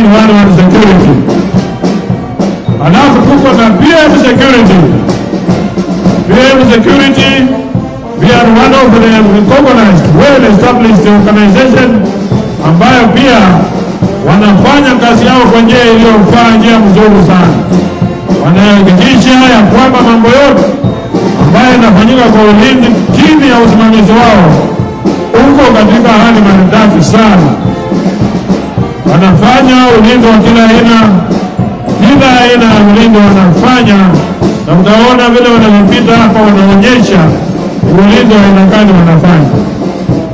911 Security. Alafu tuko na PM Security. PM Security, we are one of the recognized, well-established organization ambayo pia wanafanya kazi yao kwa njia iliyofaa, njia mzuri sana. Wanahakikisha ya kwamba mambo yote ambayo yanafanyika kwa ulinzi chini ya usimamizi wao uko katika hali maridadi sana. Wanafanya ulinzi wa kila aina, kila aina ya ulinzi wanafanya, na utaona vile wanavyopita hapa wanaonyesha ulinzi wa aina gani wanafanya.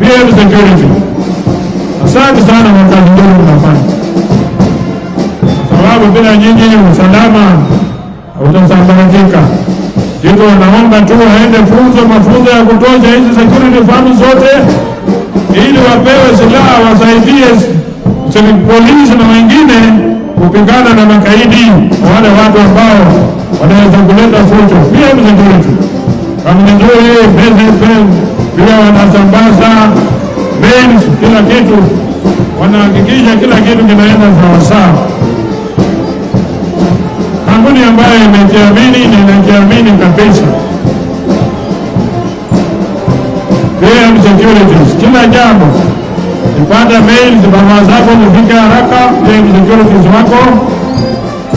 PM Security, asante sana kwa kazi nzuri mnafanya, sababu bila nyinyi usalama hautasambaratika. Hivyo wanaomba tu waende funzo, mafunzo ya kutosha hizi security firms zote, ili wapewe silaha wasaidie polisi na wengine kupigana na makaidi na wale watu ambao wanaweza kuleta fujo. PM Security kampuni nzuri, pia wanasambaza mails, kila kitu, wanahakikisha kila kitu kinaenda sawasawa. Kampuni ambayo imejiamini na inajiamini kabisa. PM Securities, kila jambo ipata mails, barua zako zifike haraka. PM Securities wako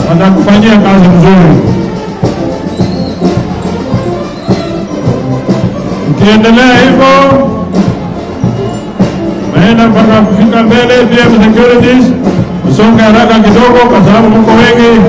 watakufanyia kazi nzuri. Ukiendelea hivyo naenda mpaka kufika mbele. PM Securities, usonge haraka kidogo, kwa sababu mko wengi.